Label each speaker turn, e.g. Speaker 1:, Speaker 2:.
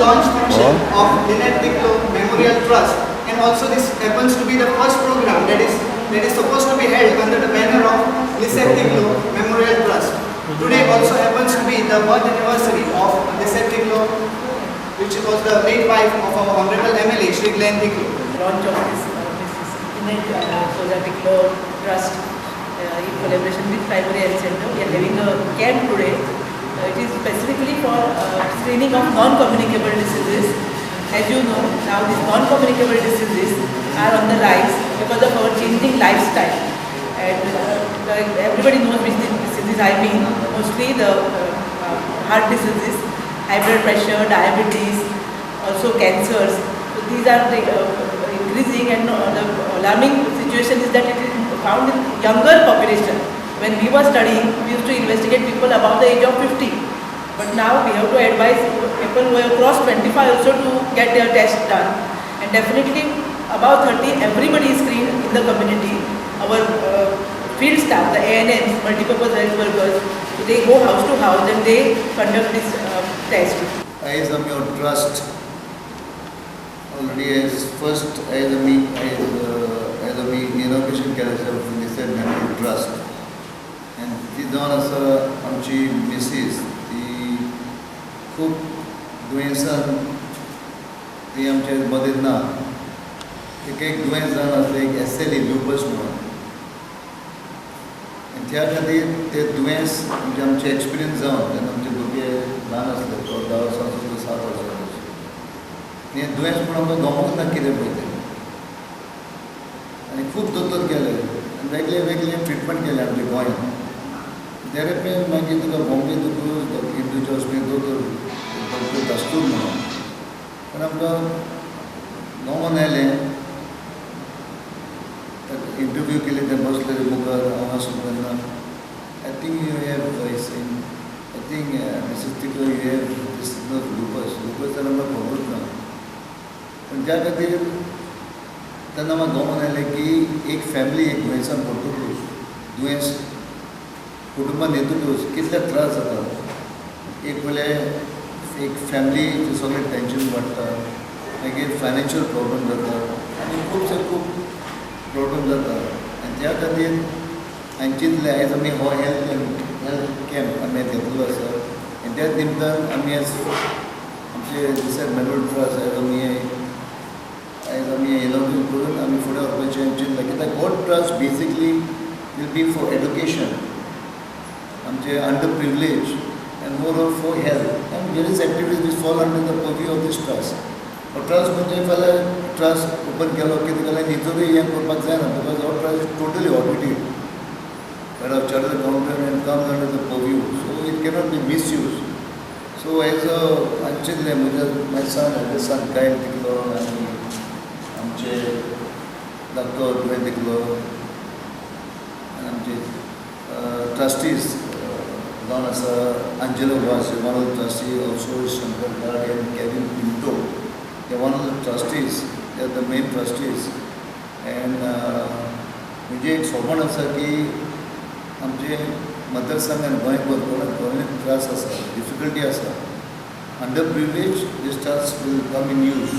Speaker 1: launch function of Lynette Ticlo Memorial Trust, and also this happens to be the first program that is supposed to be held under the banner of Lisette Ticlo Memorial Trust. Today also happens to be the birth anniversary of Lisette Ticlo, which was the late wife of our Honorable MLA Shri Glenn Ticlo.
Speaker 2: Launch of this Mrs. Lynette Souza Ticlo Trust in collaboration with Primary Health Center. We are having a camp today. It is specifically for screening of non-communicable diseases. As you know, now these non-communicable diseases are on the rise because of our changing lifestyle. And everybody knows which diseases I mean, mostly the heart diseases, high blood pressure, diabetes, also cancers. So these are the increasing, and the alarming situation is that it is found in younger population. When we were studying, we used to investigate people above the age of 50. But now we have to advise people who have crossed 25 also to get their test done. And definitely above 30, everybody is screened in the community. Our field staff, the ANMs, multipurpose health workers, they go house to house and they conduct this test.
Speaker 3: आयज आमी हो trust already as first आयज आमी inauguration केलें आसा लिसेट memorial trust. आनी ती जावन आसा आमची मिसीस, ती खूब दुयेंसान ती आमच्या मदीं ना. तिका एक दुयेंस जावन आसलें, एक एसएलई, ल्युपस म्हणून. आनी त्या खातीर ते दुयेंस म्हणजे आमचें एक्सपिरियन्स जावन, तेन्ना आमचे भुरगे ल्हान आसले, तो 10 वर्सांचो, तो 7 वर्सांचो. आनी हें दुयेंस म्हणून आमकां गमोंक ना कितें पळय तें. आनी खूब दोतोर गेले आनी वेगळे वेगळे ट्रिटमेंट केले आमच्या गोंयांत. थेरपी, मागीर तुका बॉम्बे तुका हिंदूच्या वचपी दोतोर, डॉक्टर दस्तूर म्हणून. पण आमकां गमोन आयलें, इंटरव्यू केले, ते बसले मुखार. हांव आसलो तेन्ना, "I think you have, I think, Mrs. Ticlo, you have this lupus." Lupus तेन्ना आमकां खबरूच ना. पण त्या खातीर तेन्ना म्हाका गमोन आयलें की एक फॅमिली एक दुयेंसान पडटकूच, दुयेंस कुटुंबान येतकूच कितले त्रास जाता. एक पयलें एक फॅमिली सगळें टेंशन वाडटा, मागीर फायनान्शियल प्रॉब्लम जाता आनी खुबशे खूब प्रॉब्लम जाता. आनी त्या खातीर हांवें चिंतलें, आयज आमी हो हेल्थ कॅम्प आमी घेतलेलो आसा आनी त्या निमतान आमी आयज आमचे लिसेट मेमोरियल ट्रस्ट आयज आमी इनॉग्रेट करून आमी फुडें व्हरपाचें हांवें चिंतलें, कित्याक हो trust basically will be for education, आमचे under privilege, and more of for health and various activities which fall under the purview of this trust. हो ट्रस्ट म्हणजे फाल्यां ट्रस्ट ओपन केलो कितें केलें, हितूनय हें करपाक जायना, because हो trust is totally audited by a chartered accountant and comes under the purview, so it cannot be misused. So as a हांवें चिंतलें, म्हज्या my son, eldest son Kyle Ticlo आनी आमचे धाकटो ड्वेन तिकलो आनी आमचे ट्रस्टीज जावन आसा Angelo was one of the trustee, also Shankar Gad and Kevin Pinto, they one of the trustees, they are the main trustees. And म्हणजे एक सपन आसा की आमचे मतदारसंघान गोंयभर कोणाक कोणाक त्रास आसा, डिफिकल्टी आसा, under privilege, this trust will come in use.